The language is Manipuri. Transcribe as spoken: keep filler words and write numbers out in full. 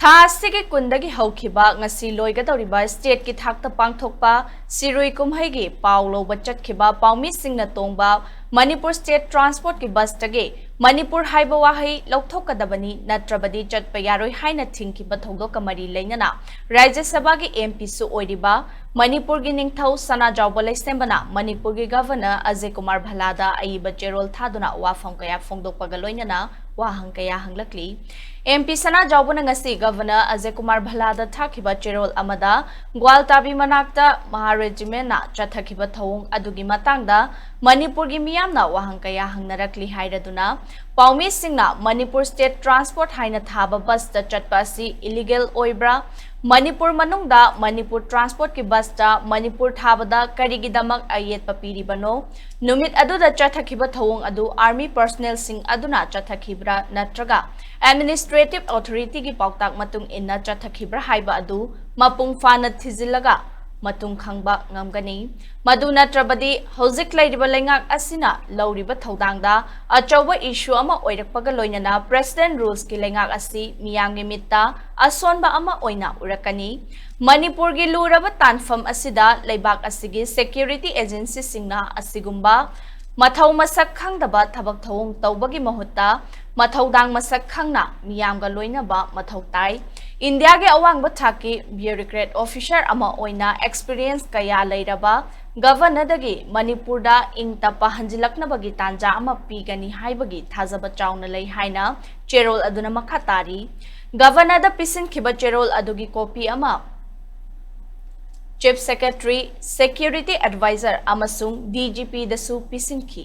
ꯊꯥ ꯑꯁꯤꯒꯤ ꯀꯨꯟꯗꯒꯤ ꯍꯧꯈꯤꯕ ꯉꯁꯤ ꯂꯣꯏꯒꯗꯧꯔꯤꯕ stateꯀꯤ ꯊꯥꯛꯇ ꯄꯥꯡꯊꯣꯛꯄ ꯁꯤꯔꯨꯏ ꯀꯨꯝꯍꯩꯒꯤ ꯄꯥꯎ ꯂꯧꯕ ꯆꯠꯈꯤꯕ ꯄꯥꯎꯃꯤꯁꯤꯡꯅ ꯇꯣꯡꯕ ꯃꯅꯤꯄꯨꯔ state transportꯀꯤ busꯇꯒꯤ ꯃꯅꯤꯄꯨꯔ ꯍꯥꯏꯕ ꯋꯥꯍꯩ ꯂꯧꯊꯣꯛꯀꯗꯕꯅꯤ, ꯅꯠꯇ꯭ꯔꯕꯗꯤ ꯆꯠꯄ ꯌꯥꯔꯣꯏ ꯍꯥꯏꯅ ꯊꯤꯡꯈꯤꯕ ꯊꯧꯗꯣꯛꯀ ꯃꯔꯤ ꯂꯩꯅꯅ ꯔꯥꯖ꯭ꯌ ꯁꯚꯥꯒꯤ MPꯁꯨ ꯑꯣꯏꯔꯤꯕ ꯃꯅꯤꯄꯨꯔꯒꯤ ꯅꯤꯡꯊꯧ ꯁꯅꯥꯖꯥꯎꯕ ꯂꯩꯁꯦꯝꯕꯅ ꯃꯅꯤꯄꯨꯔꯒꯤ Governor ꯑꯖꯌ ꯀꯨꯃꯥꯔ ꯚꯜꯂꯥꯗ ꯑꯏꯕ ꯆꯦꯔꯣꯜ ꯊꯥꯗꯨꯅ ꯋꯥꯐꯝ ꯀꯌꯥ ꯐꯣꯡꯗꯣꯛꯄꯒ ꯂꯣꯏꯅꯅ ꯋꯥꯍꯪ ꯀꯌꯥ ꯍꯪꯂꯛꯂꯤ꯫ MP ꯁꯅꯥꯖꯥꯎꯕꯅ ꯉꯁꯤ Governor ꯑꯖꯌ ꯀꯨꯃꯥꯔ ꯚꯜꯂꯥꯗ ꯊꯥꯈꯤꯕ ꯆꯦꯔꯣꯜ ꯑꯃꯗ ꯒ꯭ꯋꯥꯜꯇꯥꯕꯤ ꯃꯅꯥꯛꯇ ꯃꯍꯥ Regimentꯅ ꯆꯠꯊꯈꯤꯕ ꯊꯧꯑꯣꯡ ꯑꯗꯨꯒꯤ ꯃꯇꯥꯡꯗ ꯃꯅꯤꯄꯨꯔꯒꯤ ꯃꯤꯌꯥꯝꯅ ꯋꯥꯍꯪ ꯀꯌꯥ ꯍꯪꯅꯔꯛꯂꯤ ꯍꯥꯏꯔꯗꯨꯅ, ꯄꯥꯎꯃꯤꯁꯤꯡꯅ ꯃꯅꯤꯄꯨꯔ state transport ꯍꯥꯏꯅ ꯊꯥꯕ busꯇ ꯆꯠꯄ ꯑꯁꯤ illegal ꯑꯣꯏꯕ꯭ꯔꯥ? ꯃꯅꯤꯄꯨꯔ ꯃꯅꯨꯡꯗ ꯃꯅꯤꯄꯨꯔ transportꯀꯤ busꯇ ꯃꯅꯤꯄꯨꯔ ꯊꯥꯕꯗ ꯀꯔꯤꯒꯤꯗꯃꯛ ꯑꯌꯦꯠꯄ ꯄꯤꯔꯤꯕꯅꯣ? ꯅꯨꯃꯤꯠ ꯑꯗꯨꯗ ꯆꯠꯊꯈꯤꯕ ꯊꯧꯑꯣꯡ ꯑꯗꯨ army personnelꯁꯤꯡ ꯑꯗꯨꯅ ꯆꯠꯊꯈꯤꯕ꯭ꯔꯥ, ꯅꯠꯇ꯭ꯔꯒ administrative authorityꯒꯤ ꯄꯥꯎꯇꯥꯛ ꯃꯇꯨꯡ ꯏꯟꯅ ꯆꯠꯊꯈꯤꯕ꯭ꯔꯥ ꯍꯥꯏꯕ ꯑꯗꯨ ꯃꯄꯨꯡ ꯐꯥꯅ ꯊꯤꯖꯤꯜꯂꯒ ꯃꯇꯨꯡ ꯈꯪꯕ ꯉꯝꯒꯅꯤ꯫ ꯃꯗꯨ ꯅꯠꯇ꯭ꯔꯕꯗꯤ ꯍꯧꯖꯤꯛ ꯂꯩꯔꯤꯕ ꯂꯩꯉꯥꯛ ꯑꯁꯤꯅ ꯂꯧꯔꯤꯕ ꯊꯧꯗꯥꯡꯗ ꯑꯆꯧꯕ issue ꯑꯃ ꯑꯣꯏꯔꯛꯄꯒ ꯂꯣꯏꯅꯅ President rulesꯀꯤ ꯂꯩꯉꯥꯛ ꯑꯁꯤ ꯃꯤꯌꯥꯝꯒꯤ ꯃꯤꯠꯇ ꯑꯁꯣꯟꯕ ꯑꯃ ꯑꯣꯏꯅ ꯎꯔꯛꯀꯅꯤ꯫ ꯃꯅꯤꯄꯨꯔꯒꯤ ꯂꯨꯔꯕ ꯇꯥꯟꯐꯝ ꯑꯁꯤꯗ ꯂꯩꯕꯥꯛ ꯑꯁꯤꯒꯤ security agencyꯁꯤꯡꯅ ꯑꯁꯤꯒꯨꯝꯕ ꯃꯊꯧ ꯃꯁꯛ ꯈꯪꯗꯕ ꯊꯕꯛ ꯊꯧꯑꯣꯡ ꯇꯧꯕꯒꯤ ꯃꯍꯨꯠꯇ ꯃꯊꯧꯗꯥꯡ ꯃꯁꯛ ꯈꯪꯅ ꯃꯤꯌꯥꯝꯒ ꯂꯣꯏꯅꯕ ꯃꯊꯧ ꯇꯥꯏ꯫ ꯏꯟꯗꯤꯌꯥꯒꯤ ꯑꯋꯥꯡꯕ ꯊꯥꯛꯀꯤ bureaucrat officer ꯑꯃ ꯑꯣꯏꯅ experience ꯀꯌꯥ ꯂꯩꯔꯕ Governorꯗꯒꯤ ꯃꯅꯤꯄꯨꯔꯗ ꯏꯪ ꯇꯞꯄ ꯍꯟꯖꯤꯜꯂꯛꯅꯕꯒꯤ ꯇꯥꯟꯖꯥ ꯑꯃ ꯄꯤꯒꯅꯤ ꯍꯥꯏꯕꯒꯤ ꯊꯥꯖꯕ ꯆꯥꯎꯅ ꯂꯩ ꯍꯥꯏꯅ ꯆꯦꯔꯣꯜ ꯑꯗꯨꯅ ꯃꯈꯥ ꯇꯥꯔꯤ꯫ Governorꯗ ꯄꯤꯁꯤꯟꯈꯤꯕ ꯆꯦꯔꯣꯜ ꯑꯗꯨꯒꯤ copy ꯑꯃ Chief Secretary, Security Advisor ꯑꯃꯁꯨꯡ DGPꯗꯁꯨ ꯄꯤꯁꯤꯟꯈꯤ꯫